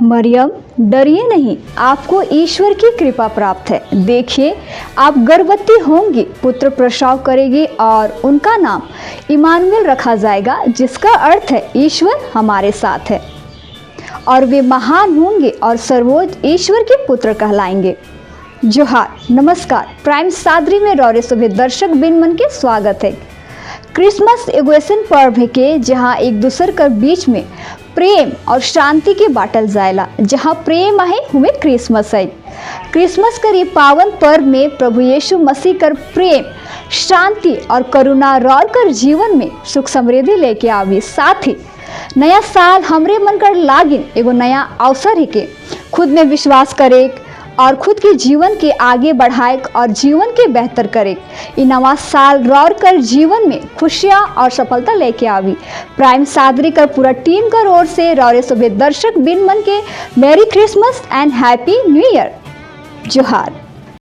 मरियम, डरिए नहीं, आपको ईश्वर की कृपा प्राप्त है। देखिए, आप गर्भवती होंगी, पुत्र प्रसव करेगी और उनका नाम इमानुएल रखा जाएगा, जिसका अर्थ है ईश्वर हमारे साथ है। और वे महान होंगे और सर्वोच्च ईश्वर के पुत्र कहलाएंगे। जोहार, नमस्कार। प्राइम सादरी में रौरे सभे दर्शक बिन मन के स्वागत है। क्रिसमस एगो ऐसन पर्व है के जहाँ एक दूसर के बीच में प्रेम और शांति के बाटल जाएला। जहाँ प्रेम है, हुए क्रिसमस है। क्रिसमस कर ये पावन पर्व में प्रभु यीशु मसीह कर प्रेम, शांति और करुणा रौर कर जीवन में सुख समृद्धि लेके आवी। साथ ही नया साल हमरे मन कर लागिन एगो नया अवसर है के खुद में विश्वास करे और खुद के जीवन के आगे बढ़ाए और जीवन के बेहतर करे। इ नवा साल रौर कर जीवन में खुशियाँ और सफलता लेके आवी। प्राइम सादरी कर पूरा टीम कर ओर से रौरे सभे दर्शक बिन मन के Merry Christmas and Happy New Year। जोहार।